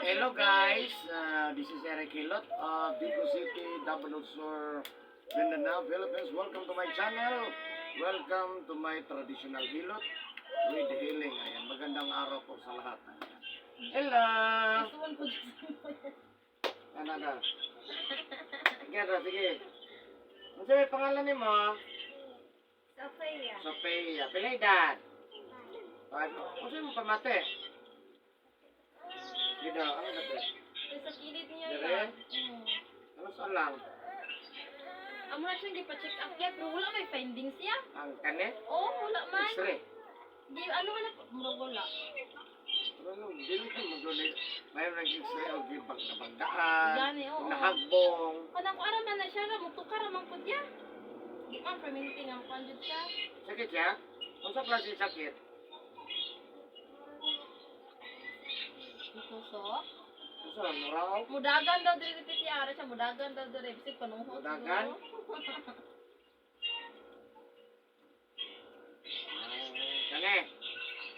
Hello guys, this is Eric Hilot of Digos City, Davao del Sur, Mindanao, Philippines. Welcome to my channel. Welcome to my traditional hilot with healing. Ayan, magandang araw po sa lahat. Ayan. Hello! Isuwan ko dyan. Ano ka? Sige, ra, sige. Ano sa'yo pangalan ni mo? Sophia. Sophia. Pila edad? Ano? Ano sa'yo mo pamate? Sige daw, ano na to? Sa kilid niya Dire? yan. Ano sa lang? Amo na siyang gipa-check up niya, pero wala may findings niya. Ang kane? Oo, wala man. X-ray. Di, ano man na, murag wala. Ano, hindi naman magulit. May nag-x-ray o gibang nabanggaan, Gani, oo. nahagbong. Kanang ko araman na siya, mutukar raman ko niya. Di man, perminting ang kwan jud siya. Sakit siya? Kung sa klase sakit? Tusok. Kung sa muraw? Mudagan daw diri diri ara siya, mudagan daw diri bisig panuhot. Mudagan? Siguro. Ah, kane?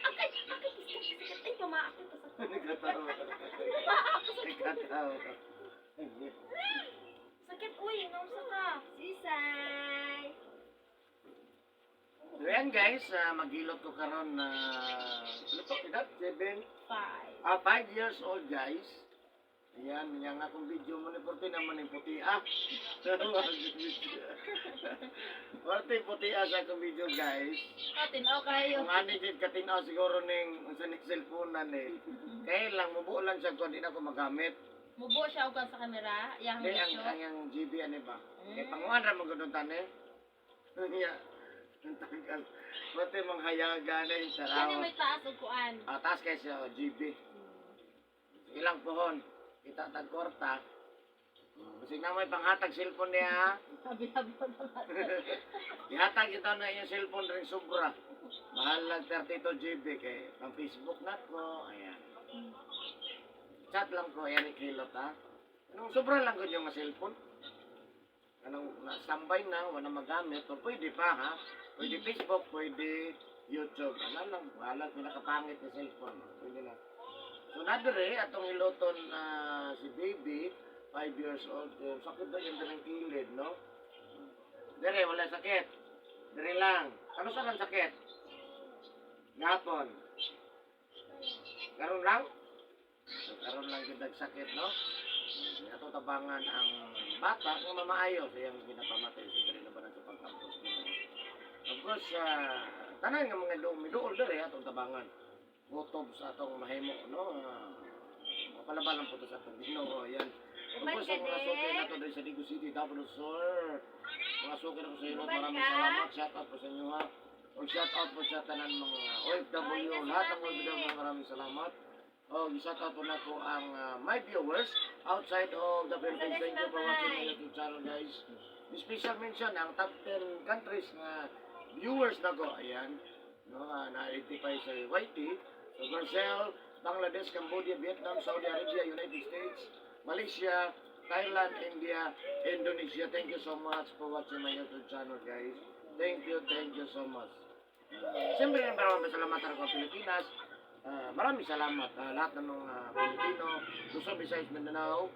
Akay, akay, sakit, sakit. Ay, pamaak ko sa Nagkatawa. Nagkatawa. Sakit, uy, nausa ka. Sisay. So yan guys, maghilot ko karon na ano to, edad? 7? 5. Ah, 5 years old guys. Ayan, yan nga akong video mo ni Porte naman ni puti ah. Porte puti ah sa akong video, guys. Ah, tinaw kayo. Kung ani jud katinaw siguro ning unsa ni cellphone na ni. Kay lang mubuo lang siya kung di na ko magamit. Mubo siya og sa kamera, iyang Di ang video. ang GB ani ba. Kay panguan ra man gud tani. Nya. Ang tagal. Pati mong hayaga na yung Kani saraw. may taas og kuan. Ah, taas kay siya GB. Ilang pohon. Kita tag kwarta. Basig na may panghatag cellphone niya. Sabi-sabi pa naman. Ihatag ito na yung cellphone rin sobra. Mahal lang 32 GB kay pang Facebook na ko. Ayan. Chat lang ko Eric Hilot ha. Anong sobra lang ko yung mga cellphone. Anong na-standby na, wala magamit. Pero pwede pa ha. Pwede Facebook, pwede YouTube. Ano lang, wala pinakapangit na cellphone. Pwede na. So nadere atong hiloton si baby, 5 years old. Eh, sakit na yung ng kilid, no? Dere, wala sakit. Dere lang. Ano sa lang sakit? Gapon. Karon lang? So, karon lang gid sakit, no? Ato tabangan ang bata nga mamaayo sa iyang ginapamatay sa dere na sa pagkampos. Of course, tanan nga mga miduol dere atong tabangan. Gutob sa atong mahimo, no? Mapalaban lang po to sa atong Ginoo, ayan. Of course, ang mga suki na to diri sa Digos City, Davao del Sur. Mga suki na ko sa inyo, maraming salamat. Shout out po sa inyo ha. O shout out po sa tanan mga OFW, lahat ng OFW, maraming salamat. O, shout out po na po ang my viewers outside of the Philippines. Thank you for watching my YouTube channel, guys. Special mention ang top 10 countries nga viewers na ko. Ayan. No, na-identify sa YT. So, Brazil, Bangladesh, Cambodia, Vietnam, Saudi Arabia, United States, Malaysia, Thailand, India, Indonesia. Thank you so much for watching my YouTube channel, guys. Thank you so much. Siyempre, maraming salamat ako Pilipinas. Maraming salamat lahat ng mga Pilipino, Luzon, Visayas, Mindanao,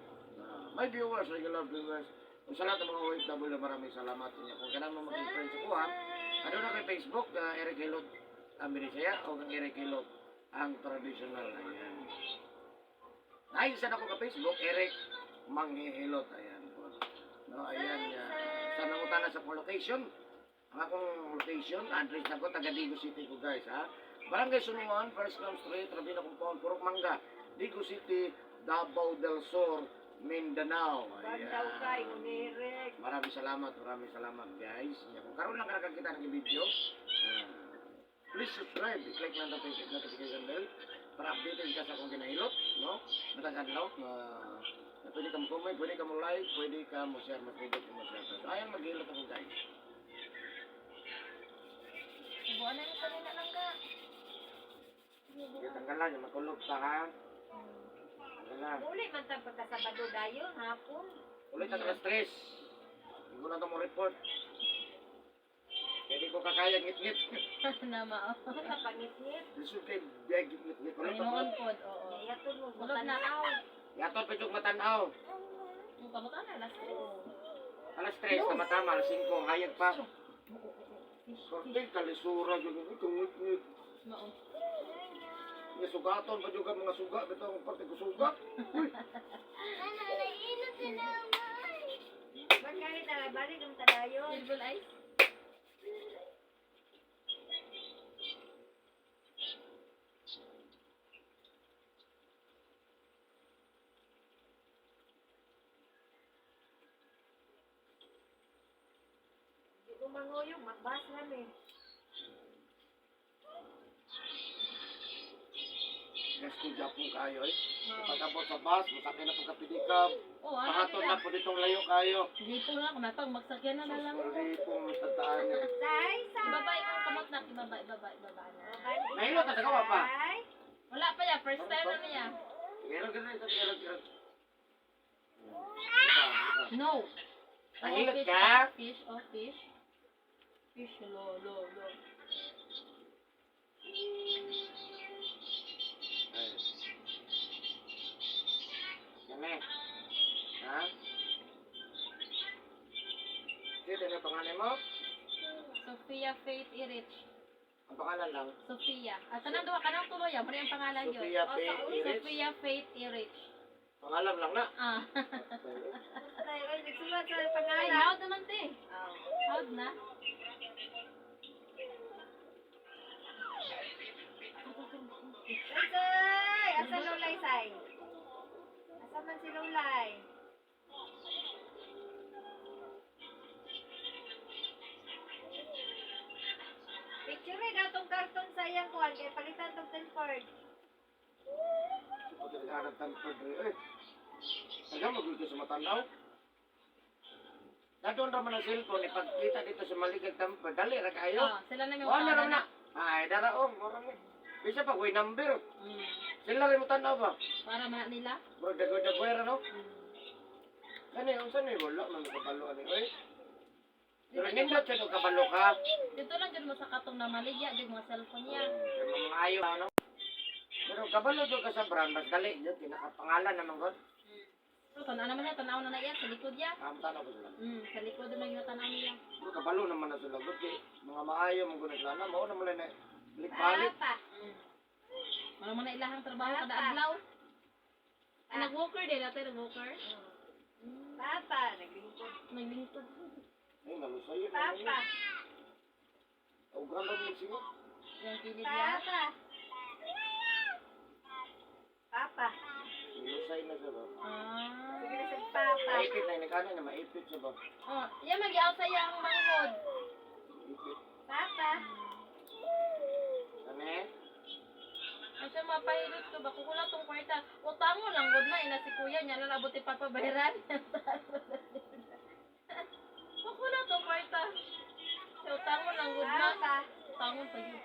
my viewers, regular viewers, ug sa lahat ng mga OFW, maraming salamat inyo. Kung kailangan mo maging friend sa kuha, ano na kay Facebook, Eric Hilot ang Binisaya o ang Eric Hilot ang traditional. Ayan. Ay, isa na ko ka Facebook, Eric Manghihilot. Ayan po. No, ayan. Sa nangutana sa akong location, ang akong location, address na ko, taga Digos City ko guys, ha. Barangay Sunuan, First Lam Street, Rabina Compound, Purok Mangga, Digos City, Davao del Sur, Mindanao. Ayan. Maraming salamat guys. Kung karon lang ka nakakita ng video, please subscribe, i-click lang ang notification bell para updated ka sa akong ginahilot, no? Matag adlaw na pwede ka mo comment, pwede ka mo like, pwede ka mo share, mas pwede ka mo share. So ayan, maghilot ako guys. Buwan na yung kanina lang ka. Sige, tanggalan, yung makulog pa ha. Tanggalan. Uli man tag pagkasabado dayon hapon. Ulit ang alas 3. Hindi ko na ito mo report. Kaya di ko kakaya ngit-ngit. Nama, oh. Pangit-ngit. Lisod kay biyag ngit-ngit. Wala pa Panginoon pod, oo. Ihatod mo Ulog na. matanaw. Yato pa yung matanaw. Ang kamutan na, alas 3. Alas 3, tama-tama, alas 5, hayag pa. Korte, kalisura, yun, itong ngit-ngit. Mao. Nga sugaton pa juga mga suga, bitaw ang parte ko suga. Uy, Bagay na balik ang tadayon. Silver ice? Di ko manguyog, magbas rami. gasto Japon kayo eh. Pagkabot sa bus, masakay na pagkapidikab. Oh, ano Pahatol na nila? po ditong layo kayo. Dito na, kung napang magsakyan na na lang. Sorry po, tantaan niyo. Say, say. Ibaba yung kamot na, ibaba, ibaba, ibaba na. Nahilo ka sa gawa pa? Say. Wala pa ya, first time na niya. Meron ka rin, meron, meron. No. Nahilot Oh, fish, ka? oh, fish, oh, fish. Fish, lo, lo, lo. Yan eh. Ha? Sige, ano pangalan mo? Sophia Faith Irich. Ang pangalan lang. Sophia. At kanang duha kanang tuloy ya, ang pangalan yun. Sophia Oh, Faith Irich. Sophia Faith Irich. Pangalan lang na. Ah. Say, oy, nagsulat sa Ay, pangalan. howd naman te. Oh. Howd na. Say, say. Asa lulay, say? Asa man si lulay? Picture eh, datong karton sayang kuan kay palitan tong Telford. Pagkakahanap ng padre. Eh, taga magulto sa matanaw. Dadon raman ang cellphone, ipagkita dito sa maligag tamper. Dali ra kayo. Oh, sila na may Wala raman na. Ay, dara oh, mura ni. Bisa pa way number. Sila rin mo tanaw ba? Para man nila. Bro, dagoy-dagoy ra no. Kani unsa ni wala man kabalo ani oy. Pero nindot siya kung kabalo ka. Dito lang jud mo sa katong na maligya jud mga cellphone niya. Kay mga ayo ano. Pero kabalo jud ka sa brand, mas dali jud kinakapangalan naman god. Pero tanaw naman niya, tanaw na na iya sa likod niya. Ang tanaw ko sila. Sa likod naman yung tanaw niya. Pero kabalo naman na sila god kay mga maayo man gud sila na mao na man na balik-balik. Papa. Wala mo na ilahang trabaho kada adlaw. Ah, nag-walker din natin, nag-walker. Papa, naglingkod. Naglingkod. Ay, nalusay yun. Papa. Ugan lang yung singot. Yung kilid niya. Papa. Papa. Nalusay na siya ba? Ah. Sige na sa papa. Maipit na, inagana niya, maipit siya ba? Oh, iya mag-iaw sa iyang manghod. Ipit. Papa. Ano eh? Ay siya mapahilot ko ba kukula tong kwarta. Utango lang gud na ina si kuya niya lang abot ipapabayaran. Kukula tong kwarta. Siya utango lang gud na. Papa. Utango pa yun.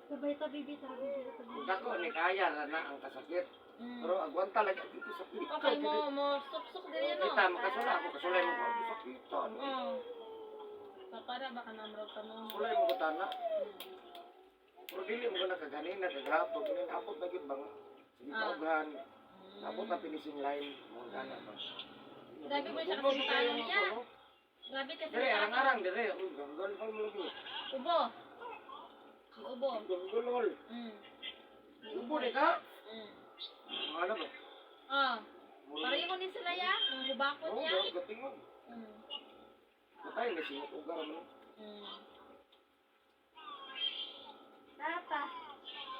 Sabay ta bibi, tara bibi, tara bibi. Dako ni kaya ra na ang kasakit. Pero agwanta lagi dito sa pita. Okay mo mo suksok din yan no. Kita makasula ako kasulay mo ko sa pita. Ano? Oh. Papara baka namrog ka mo. Sulay mo ko tana. Pero dili mo na kaganina kagahapon kini abot na gid bang sige tawagan. Abot na finishing line mo gana ba. Grabe mo siya kasi tayo niya. Grabe kasi. Dire arang-arang dire. Uy, ganggal pa mo lagi. Ubo. Ubo. Ganggal. Ubo ni ka? Ano ba? Ah. Pareho ni sila ya, ang hubakon Oh, niya. gating mo. Patay na singot ugar mo. Papa.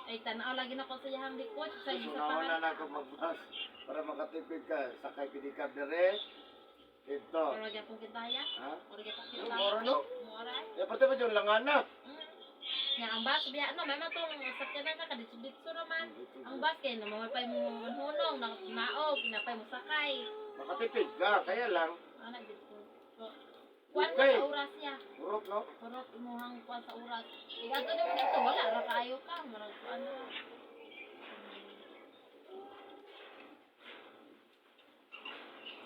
Ay, tanaw lagi na ko sa iyang likod. Sa So, isa nauna pa. na ako magbas para makatipid ka. Sakay pidi ka dire. Dito. Mura gyapon kita ya. Ha? Mura gyapon Yung kita. mura no? Mura. Eh, pati ba yung langana? Nga ang bus biya no, may matong sakyanan ka kaditso-ditso raman. Ang bus kay namawalpay mo hunong, naog, napay mo sakay. Makatipid ka, kaya lang. Ana dito. So, kuan Okay. sa oras niya. Urot no? Kurot imuhang kuan sa oras. Igadto nimo dito wala ra kaayo ka, murag kuan ra.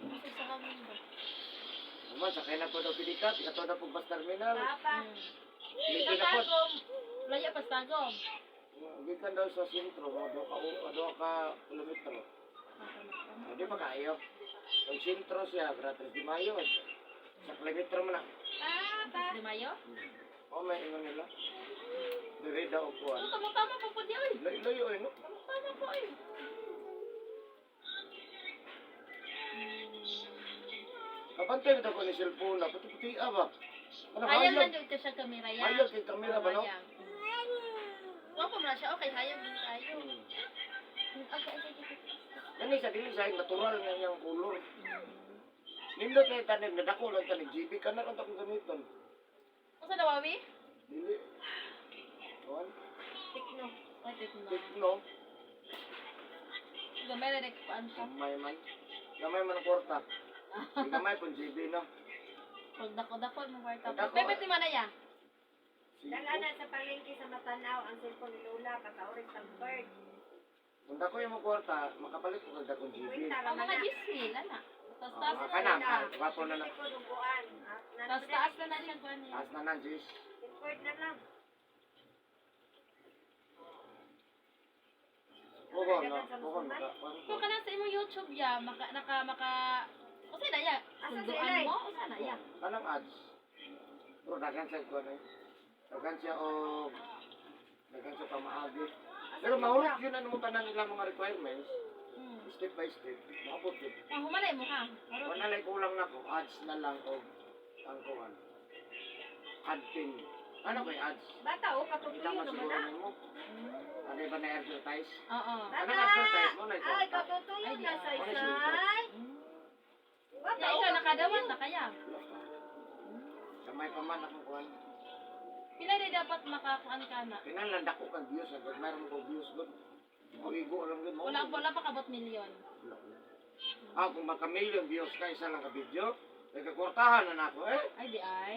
Asa sa kami ba? Naman, sakay na po daw pidi ka. Ikato na po bus terminal. Papa. Sa Pilipina po. Tagum, layo pa sa Tagum. Gikan daw sa sentro, mga duha ka kilometro. Ah, di pa kaayo. Pag sentro siya, Gratis de Mayo. Sa kilometro man na. Ah, ta. Di Mayo? Oh, may ingon nila. Dire daw kuan. So, tama-tama po po di, oy. Layo eh, no? Tama-tama po, oy. Kabantay ba ko ni cellphone na puti-puti ah ba? Ano Hayag hayag? lang yun siya kamera ya. Hayag kay kamera ba no? Wa pa man na siya, okay, hayag din tayo. Okay. Kani sa dili sa natural nga niyang kulor. Nindot kay tanim nadako lang tanig GB ka na lang akong gamiton. Unsa na wawi? Dili. Kuan? Tikno. Ay, tekno. Tekno. Gamay na rin kuan siya. Gamay man. Gamay man ang kwarta. Di gamay kung GB no. Pag dako-dako mo kwarta. Dako. Pepe ti manaya. Dala na sa palengke sa Matanaw ang cellphone ni Lola pataurin sa bird. Kung dako yung mo kwarta, makapalit ko kag dakong GB. Kwenta Ang ra man mga na. 10,000 ana. Tas Ah, taas na. kana, wapo na na. Ko duguan. Tas taas na na siya kuan niya. Taas na na, Jis. Tempered na lang. Puhon, no? Puhon, maka. Kung kana sa imong YouTube ya, maka naka maka usa na ya. Asa sa Sunduan ilay? mo, usa na ya. Kanang ads. Pero daghan sa kuan eh. Daghan siya og daghan siya pamaagi. Pero mahulog yun ano mo tanan nila mga requirements, step by step, maabot yun. Ah, humalay mo ha. Wala lang kulang na ko, ads na lang og ang kuan. Ad pin. Ano kay ads? Bata oh, Kita katutuyo mo naman siguro na. nimo. Ano ba na advertise? Oo. Anong advertise mo na ikaw? Ay, katutuyo Ay, di na ay. sa Wala isay. Bata Ya, oh, ikaw nakadawat na kaya. Kamay pa man akong kuan. Pila di dapat makakuan ka na? Kinahanglan dako kag views, agad mayroon ko views gud. Igo lang gud mo. Wala wala pa kabot milyon. Ah, kung maka million views ka isa lang ka video, nagkakwartahan na nako eh. Ay di ay.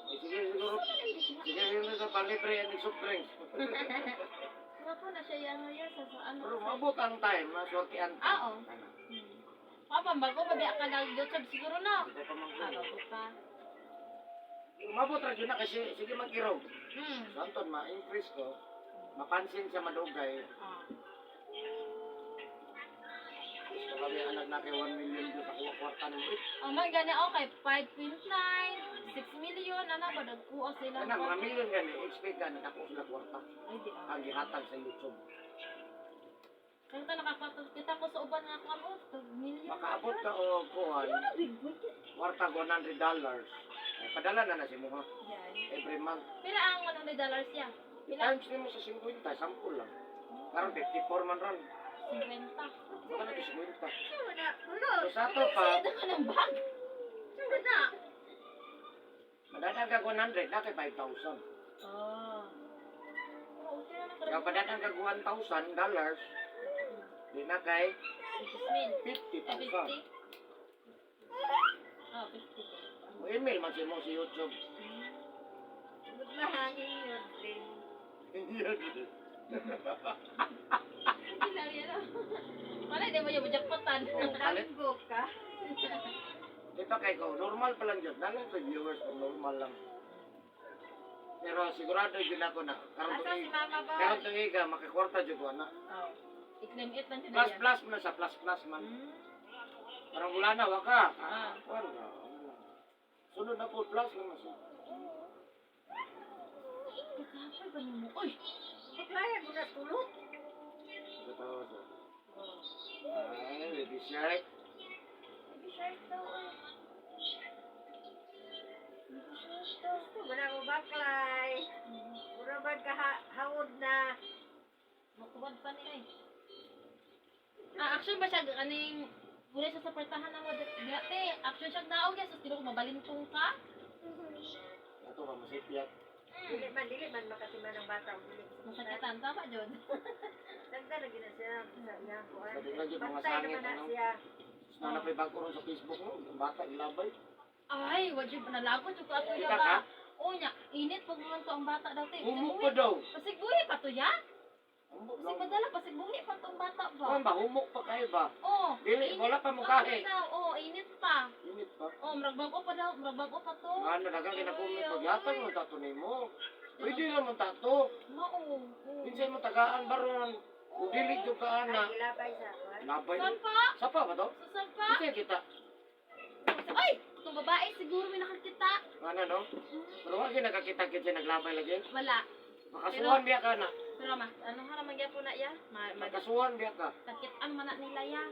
Eh, sige siguro. Sige yun sa palibre and soft drinks. Wako na siya yang ngayon sa ano. Pero maabot ang time, maswertihan ka. Ah, oo. Papa, bago pa biya ka nag YouTube siguro na. Hindi pa man Ah, bago pa. Umabot ra jud na kasi sige magkirog. So Anton, ma-increase ko, mapansin siya madugay. Ah. Gusto kami anak na kay 1 million views ako kwarta nimo. Eh, Oh man gani okay 5.9, 6 million ana ba nagkuha sila. kana mga million gani expect gani ako sila kwarta Ay di ay. ang gihatag sa YouTube. Kaya ta nakakwarta kita ko sa uban nga kuan oh, million. Makaabot ka og kuan, Ano big budget? kwarta $100. Eh, padala na na si Muha Yan. every month. Pila ang $100 ya? Pila? Times nimo sa 50, sample lang. Karon 54 man ron. 50. Baka na to 50. Sure na. Ulo. So sa ato pa, Ito ka ng bag. Sure na. madadag ka 100, na kay 5,000. Oh. Okay na Kaya padadag ka $1,000, di na kay Mil. 50,000. 50. Oh, 50. Mo email man si mo si YouTube. Mahangin yun, Lin. Hindi lang yan. Oh. Wala, di mo yung jackpotan. Oh, kalit. Tanggok ka. Di ba kay ko, normal pa lang yun. Nalang sa viewers kung normal lang. Pero sigurado yun ako na karon Asa si tuig, Mama ba? karon tuiga makakwarta jud ko ana. Oh. I-claim it lang siya. Plus plus man sa plus plus man. Parang wala na waka. Ah. Kuan ra. Ano lang. Sunod na po plus lang na siya. Kakapoy ba nimo? Uy! Paklaya mo na tulog. Katawa siya. Ay, baby shark. Baby shark daw eh. Baby shark daw. Wala mo baklay. Mura ba kahawod na. Makuwad pa nila eh. Ah, action ba siya aning wala siya sa portahan na mo dati. Action siya naog ya sus ko mabalintong ka. Ato ba masipyat. Dili man makatiman ang bata. Og dili. Masakitan tama jud. Dagda lagi na siya sa iyang kuan. Sabi lang yun, mga Bantay sangit, naman na ano? siya. Na napay bago ron sa Facebook mo, ang bata ilabay. Ay, wajib nalagot jud ko ato ya Kita ba. ka? Unya, init pag man to ang bata daw te. Humok pa daw. Pasig buhi pa to ya. Ambot Kasi lang. padala pa sig buhi pa tong bata ba. Kuan ba humok pa kayo ba? Oh, Dili, init wala pa mo pa gahi. daw. Oh, init pa. Init pa. Oh, murag bago pa daw, murag bago pa to. Ano daghang kinakumit Ay, pagyatag ay. mo tato nimo. Pwede naman tato. Mao. Oh. Kinsay mo tagaan baron. Kung dili jud ka ana, Ay, ilabay sa kwan. labay. Sampa. Sapa ba to? Sa sampa. Kinsay kita? Ay, itong babae siguro may nakakita. Ano no? Pero wa gyud nakakita gyud siya naglabay lagi. Wala. Makasuhan biya ka na. Pero ma, ano ha naman gyapon na ya? Ma, ma Makasuhan biya ka. sakitan man na nila ya.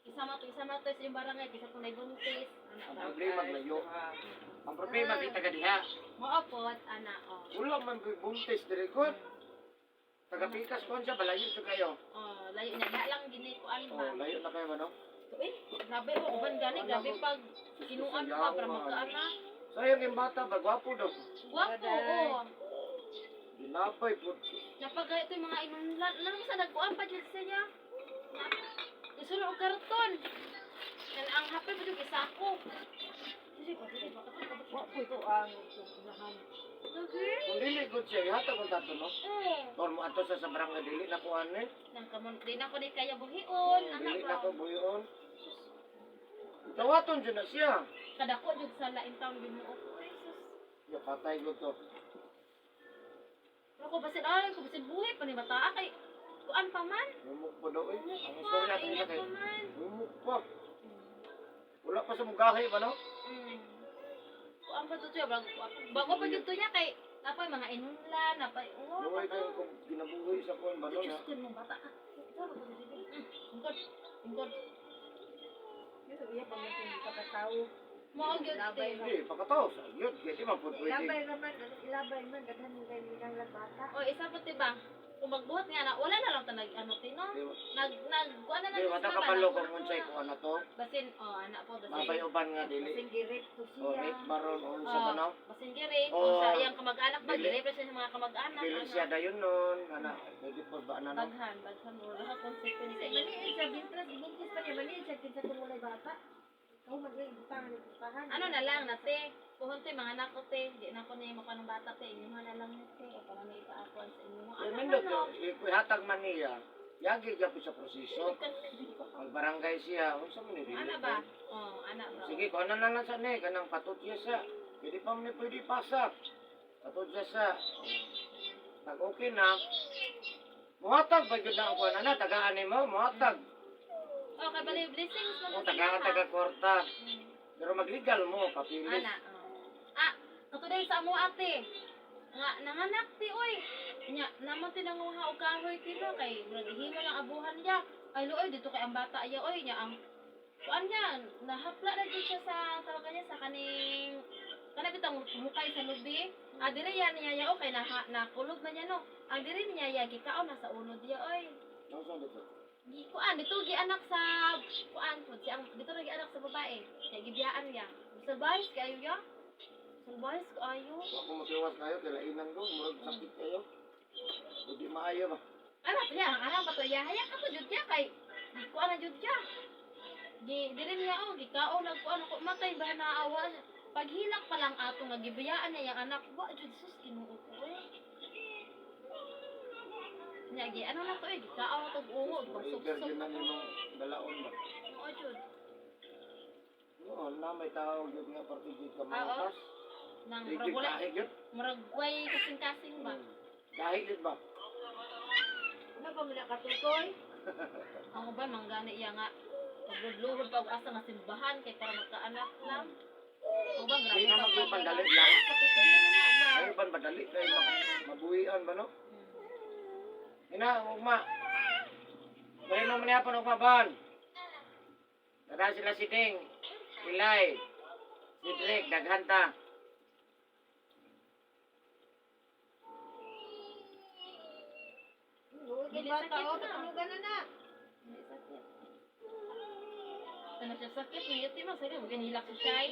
Isama to sa iyong barangay kaysa kung naibuntis. Ano Ang ba? problema maglayo. Ang problema kita ka diha. Mao pod ana oh. Wala man ko'y buntis diri ko. Tagapikas ko siya balayo jud kayo. Oh, layo na diha lang gini kuan ba. Oh, layo na kayo ba no? Eh, grabe mo uban gani, grabe pag kinuan pa para magkaana. Sayang yung bata ba gwapo daw. Gwapo oh. Ginapay po. Napagay ito yung mga inunlan. Lalo sa nagkuan pa dyan siya. Isulod og karton. Kan ang hapit pa jud isako. Ito ang unahan. Lagi. Kung dili gud siya, ihatag ang tato no. Eh. Or mo ato sa barangay dili na kuan eh. Nang kamon di na ko ni kaya buhion, anak Dili na ba. ko buyon. Tawaton jud na siya. Kadako jud sa lain taon Ginoo ko. Ay sus. Ya patay gud to. Pero ko basin ay ko basin buhi pa ni bata kay kuan pa man. Humok pa daw eh. Humok Ang pa, istorya natin init siya kay pa man. humok pa. Wala pa sa mugahi ba no? Kuan pa to siya bago bago pa jud to niya kay napay mga inunlan, napay oh. Buhay kayo kung ginabuhi sa kuan ba no? Diyos ko mong bata ka. Lingkod. Lingkod. Ito iya pa man kung kakatao. Mao gyud te. Hindi, pakataw sa yun. Kaya di man po pwede. Ilabay raman, ilabay man daghan mo kay minang bata. O isa pa te ba? Kung magbuhat nga na wala na lang ta nag ano te no. Di ba? Nag nag kuan na lang Di, wala sila ka ba, palo nag- kung unsay kuan na to. Basin oh ana po basin. Mabay uban nga dili. Kasing girip to O siya. rape baron o unsa ba no? Basin gire Oh, kung sa iyang kamag-anak ba dili. gire pa siya sa mga kamag-anak. Dili ano. siya dayon nun. Ana, pwede po ba ana no? Baghan, baghan mo lahat consequence. Maliit siya, bintras, buntis pa niya, maliit siya, kinsa tumulay bata. Ako mag-ibutang, ibutahan. Ano na lang na te, puhon te mga anak ko te, di na ko niya makuha ng bata te, inyuhan na lang ni te, o para may ipaakuan sa inyo. Pero Ano nindot, ano? ihatag man niya, yagi gyapon sa proseso. Magbarangay siya, unsa man ni dili. Ana ba? Oh, ana ba? Sige, kuan na lang sa ni kanang patutya sa. Pwede pa man ni pwede pasa. Patutya sa. Pag okay na, muhatag ba gyud na ang kuan ana tagaan nimo, muhatag. Oh, kay bali blessings man. O sa tagaan inyo, ha? taga kwarta. Pero magligal mo, papilis. Ana. Oh. Ah, katuday sa amo ate. Nga nanganak ti oy. Nya namo ti nanguha og kahoy ti no kay murag himo lang abuhan niya. Ay luoy dito kay ang bata iya oy nya ang kuan niya nahapla na jud siya sa tawagan niya sa kaning kana bitang mukay sa lubi. Ah dire yan niya ya okay na nakulog na niya no. Ang dire niya ya gikaon na sa ulo diya oy. Unsa dito? Gi kuan dito gi anak sa kuan pud siya ang dito na gi anak sa babae. Kay gibiyaan niya. Salbahis kayo ya. Salbahis kaayo. Wa ko masiwas kayo kay lainan ko, murag sakit kayo. Ug di maayo ba. Ay ba niya ang anak pa to ya. Haya ka to jud niya kay gi kuan na jud niya. Gi dili niya oh gikaon nag kuan ko matay ba naawa siya. Paghilak pa lang ato nga gibiyaan niya yang anak wa jud sus Ginoo ko eh. Nya gi ano na to eh gikaon na to ungo Forever pagsuksok. gyud na nimong dalaon ba. Oo jud. Noon na may tao gyud nga parte gyud ka Ah, oo. mangatas. Nang Di murag gyud wala kahi gyud. murag way kasing-kasing ba. Kahi gyud ba? Ano pa mo nakatukoy? Ang uban manggani iya nga pagludluhod pa og asa nga simbahan kay para magkaanak lang. Ang uban grabe Di na pa maging pandali lang. Katukoy na na ba? Kayo ban madali kayo mabuhian ba no? Ina, ugma. Pwede mo man yapon ugma ban. Dada sila si Ding, Ilay, si Drake, daghan ta. Huwag Dili bata, sakit oh, na. katulugan na na. Hindi sakit. Ano siya sakit? Ngiti man sakit. Huwag ganilak si Shai.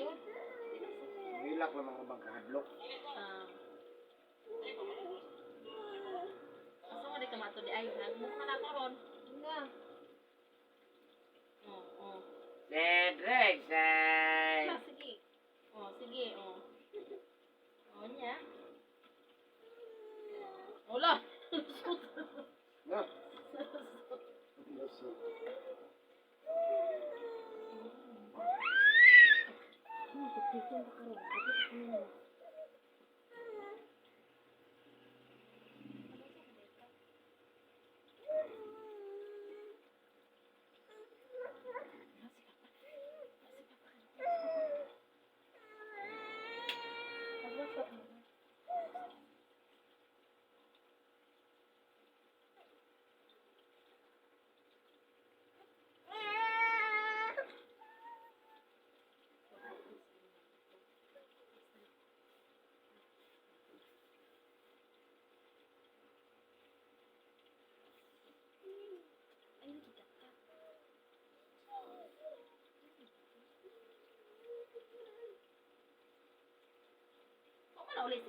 Hilak lang mga ubang kahadlok. Ah. Asa nga di ka mato di ay nagmukha na ko ron. Na. Oh. Cedric, say. Ah, sige. Oh, sige, oh. Oh, niya. Wala.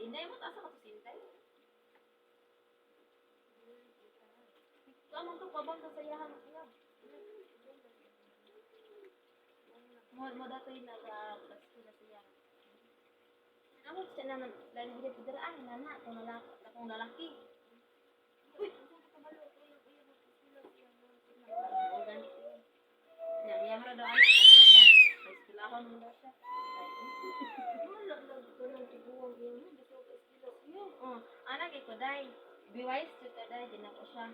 Inday mo taas ka to si Inday. Among to pabang sa iyahan iya. Mo mo datoy nag-eskwela siya. Amo siya naman lain mo dito dira ah nana kung lalaki akong lalaki. Uy, oh, gani. Nya iyang ra daw anak kana ra daw. Eskwelahon mo daw siya. Wala lang ko nang tiguang iyang gusto ko eskwela siya. Oh, anak kay Koday. Be wise to Koday, din ako siya.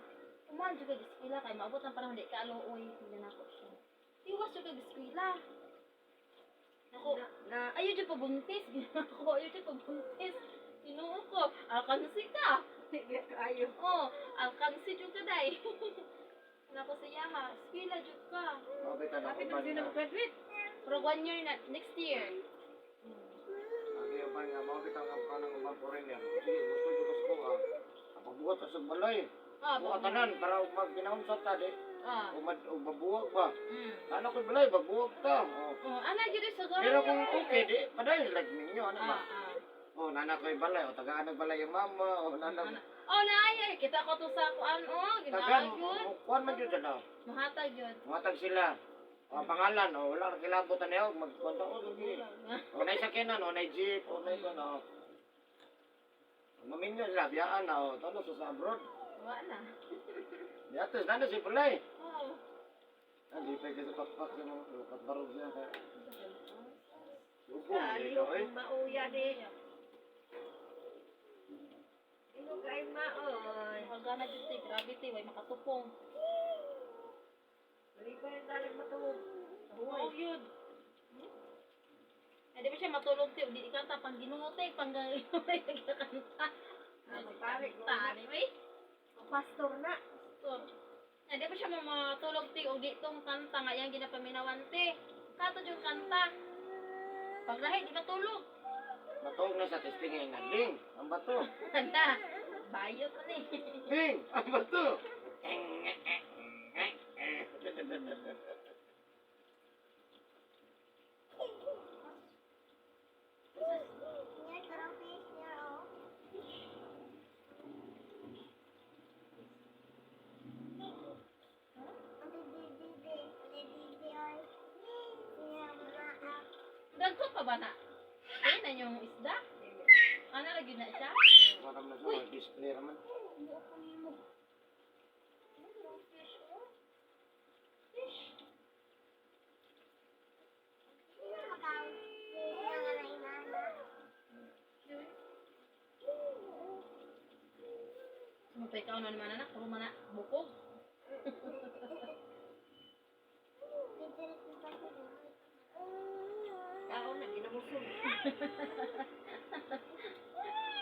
Kuman jud kay eskwela kay maabot ang panahon di ka aluoy, din ako siya. Iwas jud kay eskwela. Ako, Na, na ayaw jud pabuntis, ako ayaw jud pabuntis. Tinuo ko, alkansi ka. ayo. Oh, alkansi jud ka day. Nako sa yaha, eskwela jud ka. Mabit na Kapit uban na na. mo graduate. Pero one year na, next year. Ang uban nga mao bitaw ang kanang uban foreigner. Sige, gusto jud ko sa ah. Ang pagbuhat sa balay. Ah, Buhat tanan para mag ginaunsa ta di. Ah. O mad o mabuwag ba. Ano ko balay babuwag ta. Oh. Oh, ana jud sa goro. Pero kung okay di padayon like ninyo ano ba? Ah, ah. Oh, nana ko'y balay o tagaan ng balay yung mama o nana. Ana. Oh, naaya kita ko to sa kuan oh, Tagaan ginawa yun. kuan man jud sila. Muhatag yun. Muhatag sila. O pangalan o wala ra kilabot ani og magkwento o sige. O nay sakyanan o nay jeep o nay kuan o. Maminyo sila biyaan na o tano sa abroad. Wa na. Diatos nana si balay. Oh. Andi pa kasi pakpak sa mga katbarog siya. Lubong dito eh. Mauya di. Ino kay maoy. Makagana jud ti, grabe ti, way makatupong. Dali pa yung talag matuog. Oh, yun. Ay, di ba siya matulog ti, di kanta pang Ginoo ti, pang kanta. Ah, magpare ko Ta, na. ni may. Pastor na. So, ay, di ba siya matulog ti, og di tong kanta nga yang ginapaminawan ti. Kato yung kanta. Paglahi, di matulog. Matuog na sa testing nga ding ang bato. Kanta. Bayot na ni. Ding ang bato. Dagko pa ba na? Ayun na yung isda. Ano lagi na siya? Parang na sa mga display raman. Sumapay ka ano naman anak, puro mana bukog. Kaon na ginamusog.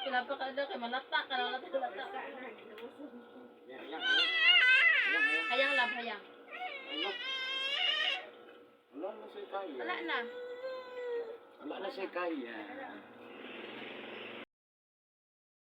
Pinapa ka daw kay malata, ka na malata, malata. Sa na ginamusog. Yan, yan, yan. Yan, yan. Hayang lab, hayang. Ano? Wala na siya kaya. Wala na. Wala na siya kaya.